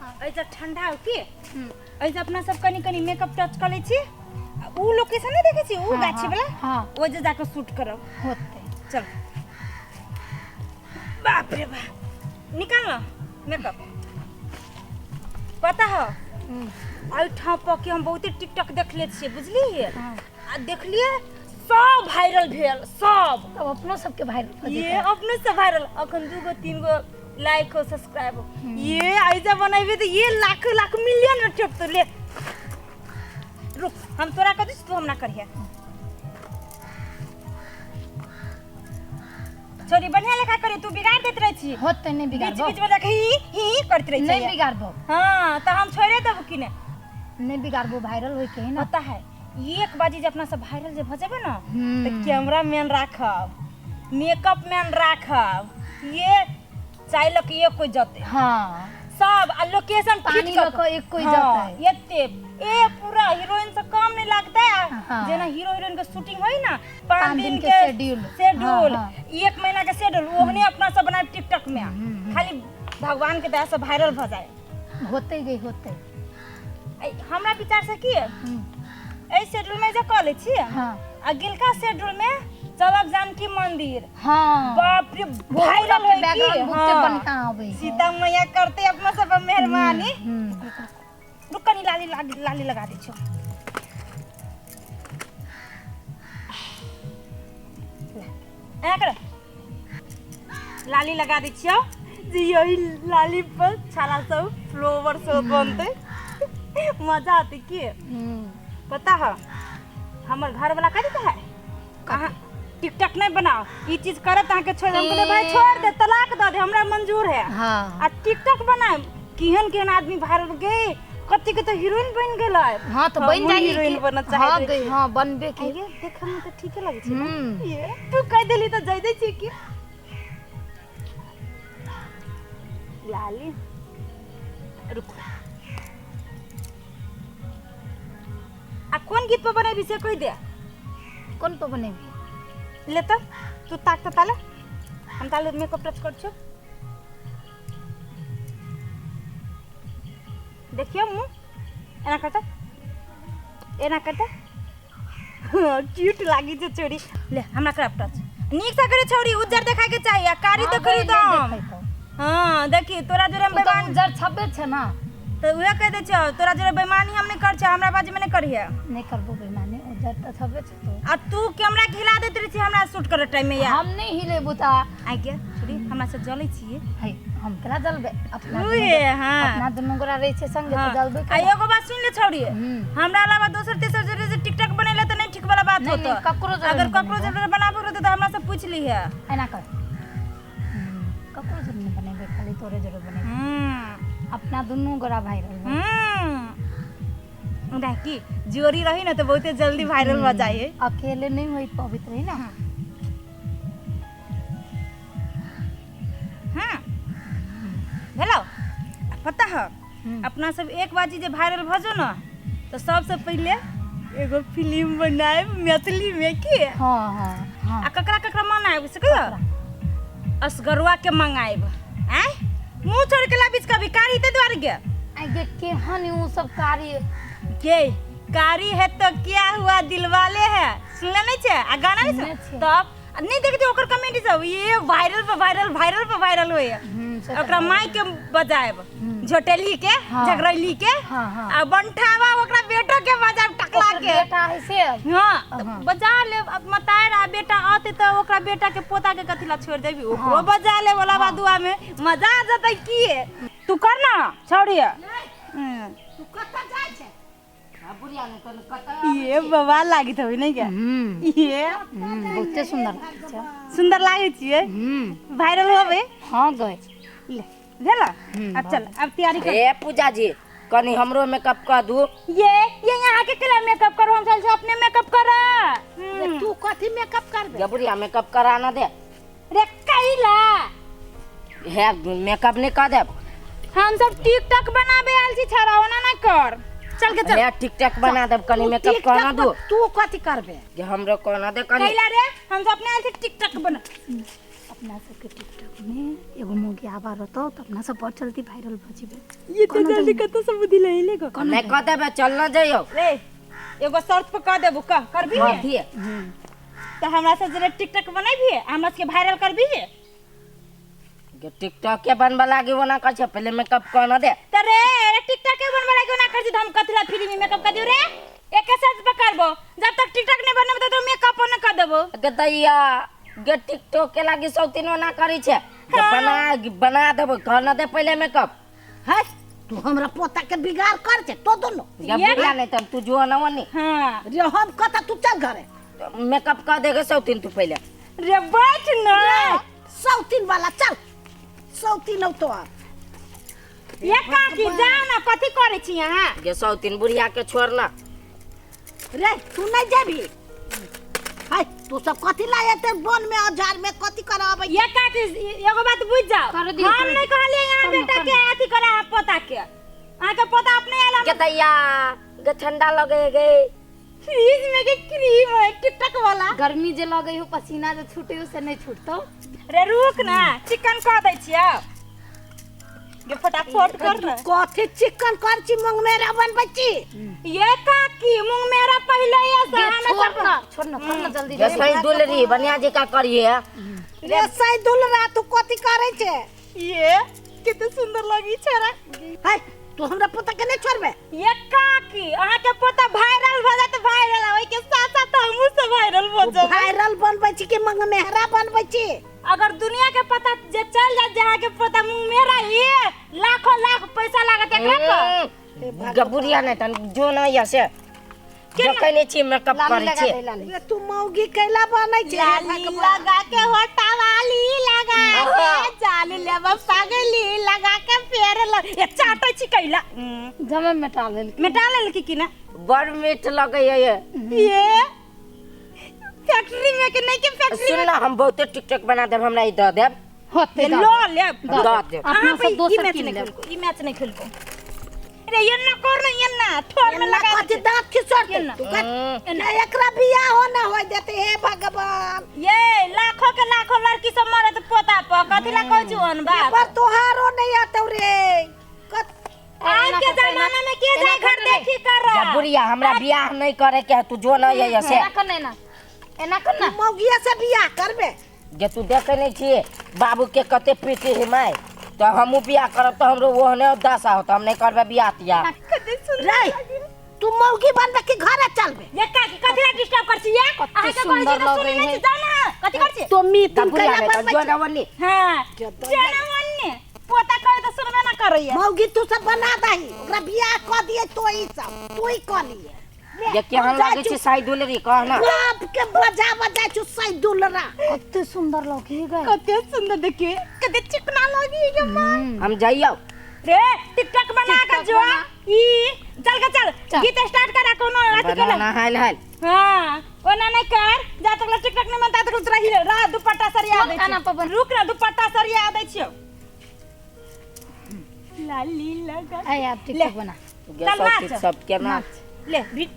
एहिसँ ठंडा हो की एहिसँ अपना सब कनि कनि मेकअप टच कऽ लै छी आ ऊ लोकेशन नहि देखै छी ऊ हाँ, गाछी हाँ, वाला हाँ। ओ जे जाकऽ शूट करब होतै चल बाप रे बाप निकाल न मेकअप पता हो एहि ठाम पके हम बहुते टिकटॉक देखले छियै बुझलियै हाँ। आ देखलियै सब वायरल भेल सब तब अपनो सबके वायरल भऽ ये जेतै अपने से वायरल अखन दू गो तीन गो लाइक हो सब्सक्राइब हो ये ऐसा बनाबे तो ये लाख लाख मिलियन में ठेपतो ले रुक हम तोरा कर दी तू हमरा करिहे छोरी बढ़िया लेखा करे तू बिगाड़ देत रहे छी होतै नहि बीच बिगाड़बो बीच में जाके ही ही करत रहे नहि छी बिगाड़बो हां तो हम छोड़े देब कि ने नहि बिगाड़बो वायरल होइके है ना पता है एक बाजी जे अपना सब वायरल जे भ जेबे ना हम्म। तो कैमरा मैन राखब मेकअप मैन राखब ये चाय लऽ के एक कोई जते हाँ सब आ लोकेशन पानी फिट लऽ कऽ एक कोइ जतै। एते ए पूरा हीरोइन से कम नहीं लगता है हाँ। जेना हीरो हीरोइन के शूटिंग होई ना पाँच पाँच दिन दिन के के शेड्यूल। शेड्यूल हाँ, एक महीना के शेड्यूल ओहने अपना सब बनाए टिकटॉक में खाली भगवान के दया से वायरल भ जाए होतै गई होतै हमरा विचार से की एहि शेड्यूल में जे कऽ लै छी हाँ। आ गिलका शेड्यूल में चलब जानकी मंदिर हाँ बाप रे वायरल होई की बैकग्राउंड बहुते हाँ। बढ़िया आबै है। सीता मैया करते अपना सब पर मेहरबानी हम्म। रुक कनी लाली लाली लाली लगा दै छौ ले, एना कर लाली लगा दै छियौ जे यही लाली पर छाला सब फ्लोवर सब बनतै मजा आते की पता है हमर घर वाला कथी है अहाँ टिकटॉक नहीं बनाओ ई चीज करत अहाँके छोड़ हम कहलियै भाई छोड़ दे तलाक दऽ दे हमरा मंजूर है हाँ आ टिकटॉक बनाए केहन केहन आदमी वायरल गे कते के तो हीरोइन बन गेलै हाँ तो बन हमहूँ जाइए हीरोइन कि- बनऽ चाहैत हाँ रही। गई हाँ बनबे की आइए देखऽ में तऽ ठीके लगै छै ने हम्म। ये तू कहि देली तऽ जइ दै छियै की लाली रुक आ कोन गीत पर बनेबी से कहि दे कोन पर बनेबी ले तऽ तू ताक तऽ ताले हम ताले मेकअप टच कर छियौ देखियो मुँह एना करता एना करता क्यूट लागी छै छौरी ले हमरा करब टच नीक से करे छौरी उज्जर देखाय के चाही आ कारी हाँ, देखी गई, तो नहि देखैतौ। हाँ देखी तोरा जोरे हम ओ तऽ बेईमान उज्जर छबे छै ना तऽ उहे कह दै छियौ तोरा जोरे बेईमानी हम नहि कर छियौ हमरा बाजू में नहि करिहे नहि करबो बेईमानी उज्जर तऽ छबे छै तो आ तू कैमरा के हिला दैत रहै छी हमरा शूट करे टाइम में यार हम नहि हिलेबो तऽ आइ गे छोरी हमरा से जलै छियै है हम केना जलबै अपना दुनू उहे, गोरा- हाँ। अपना दुनू गोरा रहै छै संगे हाँ। तऽ जलबै आ केना? एगो बात सुन ले छौरी हम्म। हमरा अलावा दोसर तेसर जोरे जे टिकटॉक बनेला तऽ नहि ठीक वाला बात नहीं, होतो नहीं, ककरो जोरे अगर नहीं ककरो बनेबो। जोरे बनाबो रहतै तऽ हमरा से पूछ लीहे एना कर ककरो जोरे नहि बनेबै खाली तोरे जोरे बनेबै हम्म अपना दुनू गोरा वायरल हो हम्म की जोड़ी रही ना तो बहुते जल्दी वायरल हो जाए अकेले नहीं होई पवित्र रही ना हाँ भेलो आ पता है अपना सब एक बार जे वायरल भऽ जो ना तो सबसे पहले एगो फिल्म बनाए मैथिली में की हाँ हाँ हाँ आ ककरा ककरा मनाएब से कहियो असगरुआ के मंगाएब आय मुंह छोड़ के लाबिच कभी कारी ते द्वार के आगे केहन उ सब कार्य के कारी है तो क्या हुआ दिलवाले है सुनले नहीं छे आ गाना नहीं सुनने सुन छियै। तब आ नहीं देखते ओकर कमेंट सब ये वायरल पर वायरल वायरल पर वायरल होए से तऽ ओकरा माई के बजाएब झोटेली के हाँ। झगड़ैली के हाँ, हाँ। आ बंठावा ओकरा बेटो के बजाएब टकला ओकर के बेटा है से हाँ तऽ हाँ। बजा लेब अब मतार आ बेटा आते तऽ ओकरा बेटा के पोता के कथी ला छोड़ देबी ओकरो बजा लेब ओला बादुआ में मजा आ जतै की तू कर ना छौड़ी हम्म। तू कतऽ जाइ छै बुढ़िया ने तन कतऽ ये बवाल लागैत होई नहीं क्या ये बहुते सुंदर लागै छै सुंदर लागै छियै वायरल होबे हाँ गए ले भेल अब चल अब तैयारी कर ए पूजा जी कनी हमरो मेकअप कर दू ये यहाँ के केला मेकअप करो हम चल से अपने मेकअप कर तू कथी मेकअप करबे जबरिया मेकअप करा ना दे रे कैला हे मेकअप नहीं कर देब हम सब टिकटॉक बनाबे आयल छी छड़ा ओना ना कर चल के चल हे टिक टाक बना देब कनी मेकअप कर ना दू तू कथी करबे जे हमरो कर ना दे कनी कैला रे हम सब अपने आयल छी टिकटॉक बना अपना सबके टिकटॉक में एगो मोगी आबा रहतो त अपना सब बहुत जल्दी वायरल भ जेबै। ये तो जल्दी कत सब बुद्धि ले लेगो। नहीं कह देबे, चल न जइयो। रे एगो शर्त पर कह देबो, कह करबी है? कथी? तो हमरा से जरा टिकटॉक बनाबी है, हमरा के वायरल करबी है? गे टिकटॉक के बनबा लागी ओना कर छै, पहले मेकअप कर न दे। त रे टिकटॉक के बनबा लागी ओना कर छी, हम कथला फ्री में मेकअप कर दियो रे? एके शर्त पर करबो, जब तक टिकटॉक नहीं बनबो तो मेकअप न कर देबो। गे दैया गे टिकटॉक के लागी सौतीन ओना करी छै, गे बना देबो, कर न दे पहले मेकअप। है तू हमरा पोता के बिगाड़ कर छे तो दोनों। गे बुढ़िया नहीं तब तू जो न ओनी। हां रे हम कत तू चल घरे मेकअप कर देगे सौतीन तू पहले। रे बैठ न सौतीन वाला चल सौतीन तो आ ये काकी जाओ ना, कथी करे छी अहाँ? गे सौतीन बुढ़िया के छोड़ ना। रे तू नहीं जेबी? हाय तू सब कथी लाए ते वन में और झाड़ में कथी कराबे? ये काकी एगो बात बुझ जाओ, हम नहीं कहलिए यहाँ बेटा के अथी करा पोता के, अहाँ के पोता अपने आला। के दैया गे ठंडा लगे गे, फ्रिज में के क्रीम है टिकटॉक वाला। गर्मी जे लगे हो, पसीना जे छूटे हो से नहीं छूटतो। रे रुक ना, चिकन कह दै छियो गे, फटाफट कर ना। कथी चिकन कर छी मूंग मेरा बनबै छी? ये काकी मूंग मेरा पहले ये छोड़ ना, छोड़ ना, कर ना जल्दी। गे सही दुलरी बढ़िया जे का करिए। रे सही दुलरा तू कथी करे छे? ये कितने सुंदर लगी छरा। हाय तू हमरा पोता के नहीं छोड़बे? ये काकी अहाँ के पोता वायरल भ जात, वायरल ओइ के साथ साथ हमहु सब वायरल भ जाब। वायरल बनबै छी कि मूंग मेहरा बनबै छी? अगर दुनिया के पता जे चल जात जहाँ के पोता मूंग मेहरा, ये लाखों लाख पैसा लागत एकरा पर। गे बुढ़िया नहीं तन जो न या से देखै नै छी मेकअप करै छी। रे तू मौगी कैला बनै छी? लाली लगा के होटावाली लगा के जाली लेब पगली लगा के फेर ल चाटै छी कैला जमे मेटा लेल, मेटा लेल की ना? बड़ मीठ लगै ये। ये फैक्ट्री में के नहीं के फैक्ट्री सुन ना, हम बहुते टिकटॉक बना देब, हमरा ई द देब। होते लो लेब द देब। अपना सब दोसर किन लेब, ई मैच नहीं खेलको रे। ये ना कर ना, ये ना ठोर में लगा कथी दांत खिसोड़ तू कर ना, एकरा बियाह हो ना होय देते। हे भगवान ये लाखों के लाखों लड़की सब मरत पोता पर, कथी ला कहै छी ओहन बात? पर तोहारो नहीं आतो रे। आज के जमाना में के जाय घर देखी कर। जा बुढ़िया हमरा बियाह नहीं करे के, तू जो ना ये से एना कर ना, एना कर ना, मौगिया से बियाह करबे। जे तू देखे नहीं छी बाबू के कते पीटी है my, तो हमू बियाह करब तो हमरो ओहने दशा होत, हम नहीं करबे बियाह तिया। रे तू मौगी बनबे कि घरे चलबे? ये काकी कथी ला डिस्टर्ब कर छी? ये अहाँ के कहै छी त सुनै नै छी, जाउ ना कथी कर छी? तो मी तुम कैला बनबै जो ना वन्नी। हां जो ना वन्नी पोता कहे त सुनबे ना करैया। मौगी तू सब बना दही, ओकरा बियाह क दिए तो ई सब तू ही क लिए। ये केहन लागे छी साई दुलरी कह ना? बाप के बजा बजा छु साई दुलरा। कते सुंदर लगी गए, कते सुंदर देखिए, कते चिकना लगी गे मां। हम जाइयो रे टिकटॉक बना के जो ई चल के चल गीत स्टार्ट करा कोनो अथी कर ना। हाल हाल हां ओना नहीं कर, जा तक टिकटॉक नहीं बनता तक रही रा दुपट्टा सरिया दे छी। रुक ना, दुपट्टा सरिया दे छियो। लाली लगा आय आप टिकटॉक बना चल नाच सब के नाच ले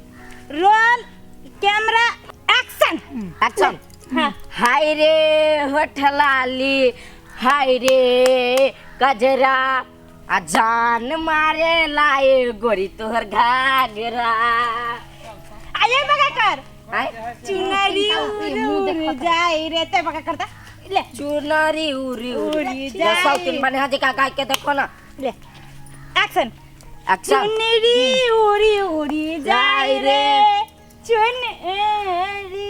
रोल कैमरा एक्शन एक्शन। हां हाय रे होठ लाली, हाय रे गजरा, आ जान मारे लाए गोरी तोहर घाघरा। आये बगा कर चुनरी उड़ जाए रे ते बगा करता ले चुनरी उड़ी उड़ी जाए। सौतीन बने जे का गाय के देखो ना। ले एक्शन एक्शन। चुनरी उड़ी उड़ी जाए रे चुनरी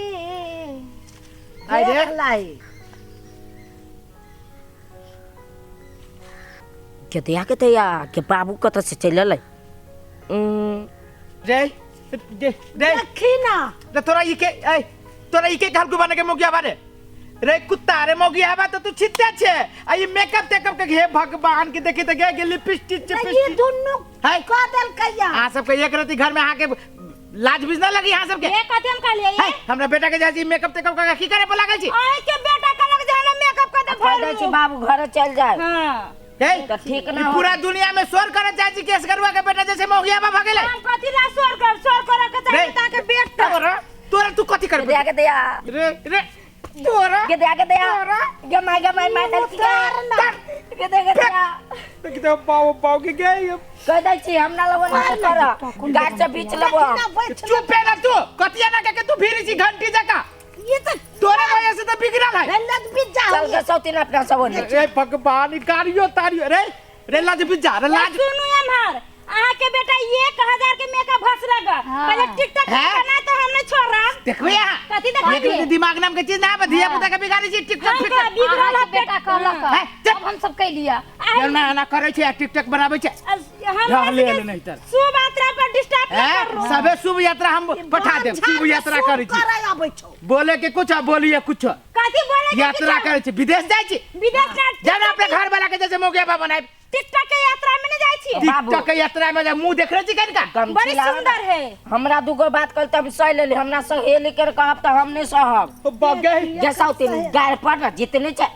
आइ रे लाई के दया के दया के बाबू कत से चल अलै। रे रे देखी ना रे तोरा ई के ए तोरा ई के कहल को बने के मोगिया बारे रे कुत्ता रे मोगिया बा तो तू छित्ते छे आ ई मेकअप टेकअप के हे भगवान के देखी त गे के लिपस्टिक चिपस्टिक ये दुन्नु है का देल कहिया आ सब के एक रति घर में आके लाज भी ना लगी यहां सब के ये कथि हम कहलिए है हमरा बेटा के जाय मेकअप टेकअप का की करे पर लागल छी आइ के बेटा कहलक जे हमरा मेकअप कर दे भर छी बाबू घर चल जाए। हां त ठीक ना पूरा दुनिया में शोर करे जाय छी केस करवा के बेटा जैसे मोगिया बा भगेले हम कथि ला शोर कर शोर करे के चाही ता के बेटा तोरा तू कथि करबे दया के दया रे रे तोरा गे दे, गे दे, गे my, गे my, मार दै छी गे, दे गे दे। देखि तो बाऊ बाऊ के गए। कह दै छी हमरा लगन नहीं कर, गाछ से बीच लेबो हम। चुप है ना तू, कतिया ना के तू भीरी छी घंटी जका। ये तो तोरे वजह से तो बिगड़ल है। लज बीच जा। चल के सौतीन अपना सब ओने। रे भगवान, गाड़ियो तारियो रे रे लाज बीच जा रे लाज। सुनू एम्हर, अहाँ के बेटा 1000 के मेकअप घस लगा। हाँ। पहले टिकटॉक हैं? बना तो हमने छोड़ा। देखबे यहाँ। कथी देखबे? लेकिन दिमाग नाम के चीज ना बा, धिया पुता के बिगाड़ी छी टिकटॉक हम फिकटॉक। तो बिगड़ल अहाँके है बेटा कहलक हैं, चुप। अब हम सब कैलिया। ना ना करे छै, टिकटॉक बनाबै छै। हम रहले ले नहीं तर। शुभ यात्रा पर डिस्टर्ब न हैं? करू। सबे शुभ यात्रा हम पठा देब, शुभ यात्रा करै छी। करे आबै छौ। बोले के कुछ आ बोलिए कुछ। कथी बोले के यात्रा कुछ? करै छी, विदेश जाइ छी। विदेश ना। जाना अपने घर वाला के जैसे मौके बा बनाए। टिकटॉक के यात्रा में नहीं जाइ छी। बाबू। टिकटॉक के यात्रा में जा मुंह देख रहे छी कनिका। गमछी बड़ी लाबऽ सुंदर ने। है। हमरा दूगो बात कल तब सह लेली, हमरा सहेली के कहब त हम नहीं सहब। ओ बाप गे। जे सौतीन गाड़ पर न जितने छै।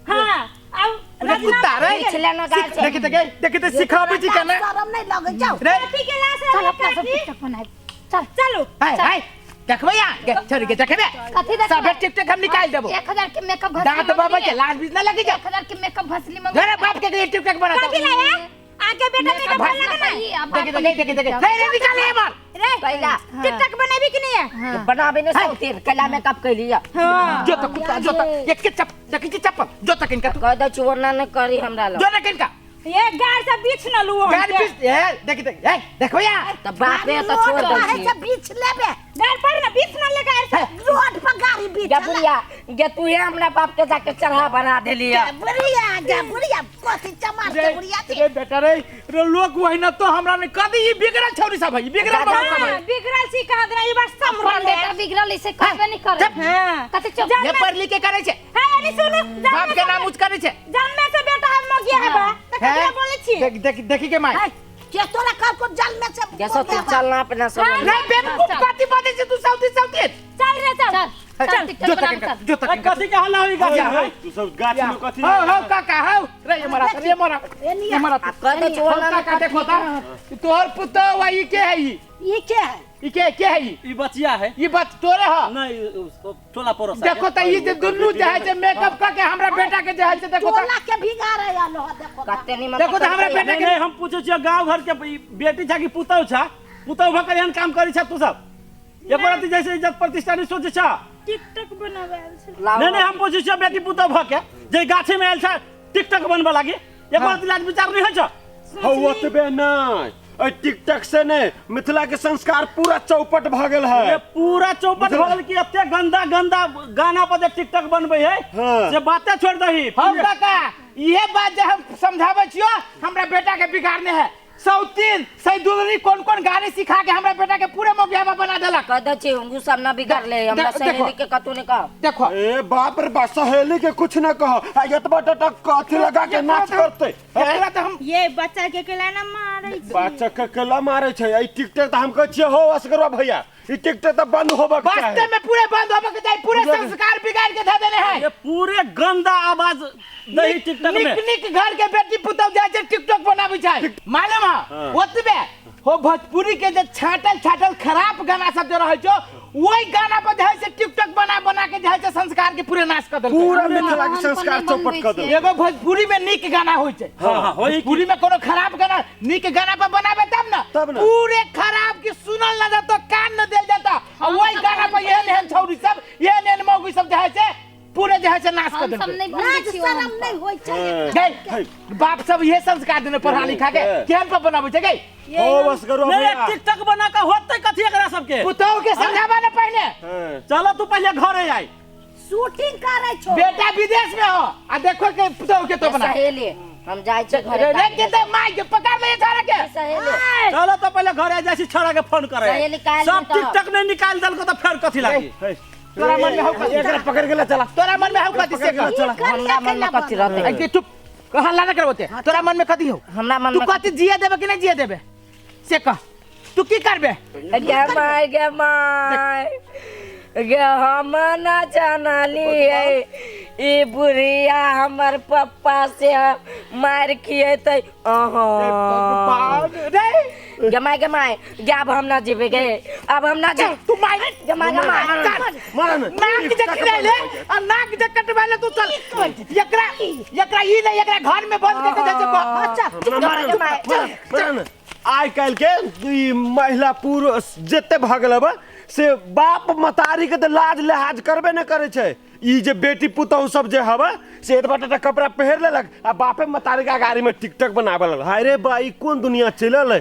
हां, अब रे कुत्ता रे। पिछले न गाड़ छै। देखि त गे, देखि त सिखाबै छी केना। शरम नहीं लगै जाउ। रे कथी के लाश चल अपना सब टिकटॉक बनाए चल। चलू। हाय हाय देखबै यहाँ गे, छोड़ के देखबै। कथी देखबै? सबे टिकटॉक हम निकाल देबो। 1000 के मेकअप घसली दांत बाबा के मंगलियै। लाज बीच ना लगी जा। 1000 के मेकअप घसली मंगलियै। अरे बाप के लिए टिकटॉक बना कथी लाया? आगे बेटा मेकअप भाग बना ना। अब देखि त देखि देखि। रे रे निकाल ले मार। रे कैला टिकटॉक बनेबी कि नहीं है? बनाबे ने सौतीन कैला मेकअप कैलिया। हां। जो त कुत्ता जो त एक के चप देखि छी चप्पल जो त किनका तू कह दै छी ओना नहीं करी हमरा लग। जो न किनका ये गाड़ से बीछ न लू हम। गाड़ बीच ए देखि देख ए देखो यहाँ। त बाप रे त छोड़ दै छी। से बीछ लेबे। गाड़ पर न बीछ न ले गाड़ से। रोड पर गाड़ी बीछ। गे बुढ़िया गे तू ही हमरा बाप के जाके चढ़ा बना देलिया। बुढ़िया गे बुढ़िया कथी चमार के बुढ़िया रे बेटा रे रे लोग वही न तो हमरा ने कदी ई बिगड़ल छौरी सब है, बिगड़ल बहुत सब है। हां, बिगड़ल छी कहा देना ई बार अपन समरल बेटा है। बिगड़ल ऐसे कहबे नहीं करे। हां। कथी चुप। ये पढ़ लिख के करे छे। हां, यानी सुनू, बाप के नाम ऊंच करे छे। जन्मे से बेटा हम मगिया है बा त ककरा बोले छी? देख देख देखी के my. के तोरा कल को जल में से गे सौतीन चल ना अपना सब ओने। रे बेवकूफ कथी बाजै छी तू सौती सौती। चल रे चल। चल चल टिकटॉक जो तक बनाबे इनका चल। जो तक इनका। कथी के हल्ला होई गाछ में? तू सब गाछ में कथी? हो हो काका हो रे ये मरा रे मरा ये मरा। आ कह दै छी हो ओना नहीं काका करी। देखो ता तोहर पुतो वही के है ई। ई के है? ई के के है ई? ई बचिया है। ई बच तोरे ह। नहीं, टोला पड़ोस देखो त ई जे दुन्नू जे है से मेकअप क के हमरा बेटा के जे है से देखो त टोला के भिगा रहे आलो देखो त। कते निमन देखो त हमरा बेटा नहीं के नहीं हम पूछे छियै गांव घर के ई बेटी छा कि पुतहु छा? पुतहु भऽ के एहन काम करै छा तू सब? एको रति जैसे इज्जत प्रतिष्ठा नहीं सोचे छा? टिकटॉक बनावे आयल छै। नहीं नहीं हम पूछे छियै बेटी पुतहु भऽ के जे गाछे में आयल छा टिकटॉक बनबऽ लागी, एको रति लाज विचार नहीं होइ छौ? हौ ओतबे नहीं, एहि टिकटॉक से नहीं मिथिला के संस्कार पूरा चौपट भऽ गेल है। ये पूरा चौपट भऽ गेल कि एते गंदा गंदा गाना पर जे टिकटॉक बनबै है हाँ। से बाते छोड़ दही। हम काका इहे बात जे हम समझाबै छियो हमरा बेटा के बिगाड़ने है। सौतीन सैदुलरी कौन कौन गाड़ी सिखा के हमरा बेटा के पूरे मौगियाबा बना देलक। कह दै छी उ सब ना बिगड़ले हमरा सहेली के कतौ नहीं कह। देखो ए बाप रे बा सहेली के कुछ न कह, आ एतबा टटा कथी लगा के नाच करते। एकरा त हम ये बच्चा के केला ना मारै छै। बच्चा के केला मारै छै। ई टिकटॉक त हम कहै छियै हो असगरवा भैया, ई टिकटॉक त बंद होबक चाही। वास्तव में पूरे बंद होबक चाही, पूरे संस्कार बिगाड़ के धऽ देने है। ये पूरे गंदा आवाज दही टिकटॉक में। निक निक घर के बेटी पुतहु जाइ छै टिकटॉक बनाबै छै। मालूम है ओतबे हो भोजपुरी के जे छाटल छाटल खराब गाना सब जे रहै छौ वही गाना पर जे है से टिकटॉक बना बना के जे है से संस्कार के पूरे नाश कर देलकै। पूरा मिथिला के संस्कार चौपट कर देलकै। एगो भोजपुरी में नीक गाना होइ छै। हां हां होई भोजपुरी में कोनो खराब गाना नीक गाना पर बनाबे तब ना, तब ना। पूरे खराब के सुनल न जातो कान न देल जाता आ वही गाना पर एहन एहन छौरी सब एहन एहन मौगी सब जे है से पूरे जे है से नाश कर हम सब देलकै। नहीं बनबै लाज छी शरम नहीं होइ छै। गई बाप सब इहे संस्कार देने पढ़ा लिखा के केहन पर बनाबै छै गई? हो असगरवा नहीं भैया। टिकटॉक बना के होतै कथी एकरा सबके? पुतहु के समझाबा ने पहले। चलो तू पहले घरे आइ। शूटिंग करै छौ। बेटा विदेश में हो आ देखो के पुतहु के तो बना। सहेली हम जाइ छै घरे। रे के त माय के पकड़ ले छाड़ा के। सहेली चलो तो पहले घरे जाइ छी छड़ा के फोन करे। सहेली काल्हि सब तऽ- टिकटॉक नहीं निकाल देलको त फेर कथी लागी? तोरा मन में हौ कथी? एकरा पकड़ के ले चला। तोरा मन में हौ कथी से कह। चला। हमरा मन में कथी रहतै? ए, चुप हल्ला न करबो ते। तोरा मन में कथी हौ? हमरा मन तू में कथी जिए देबे कि नहीं जिए देबे से कह। तू की करबे? गे my गे my गे हम ना जानलियै ई बुढ़िया हमर पप्पा से मार खिएतै। अहाँ रे गे माय, गे माय, गे आब हम ना जेबै गे, आब हम ना जेबै। तू माय, गे माय, गे माय। मारा ने। नाक जे खिलाइले आ नाक जे कटवाइले तू चल। एकरा एकरा ई नहीं, एकरा घर में बंद करके जाय छै। अच्छा। मारा ने, मारा, मारा ने। आइ काल्हि के ई महिला पुरुष जते भऽ गेल हबे से बाप मतारी के तऽ लाज लिहाज करबे नहि करै छै। ई जे बेटी पुतहु सब जे हबे से एतबा टा कपड़ा पहिर लेलक आ बापे मतारी के अगाड़ी में टिकटॉक बनाबे लगल। हाय रे बा, ई कोन दुनिया चलल है।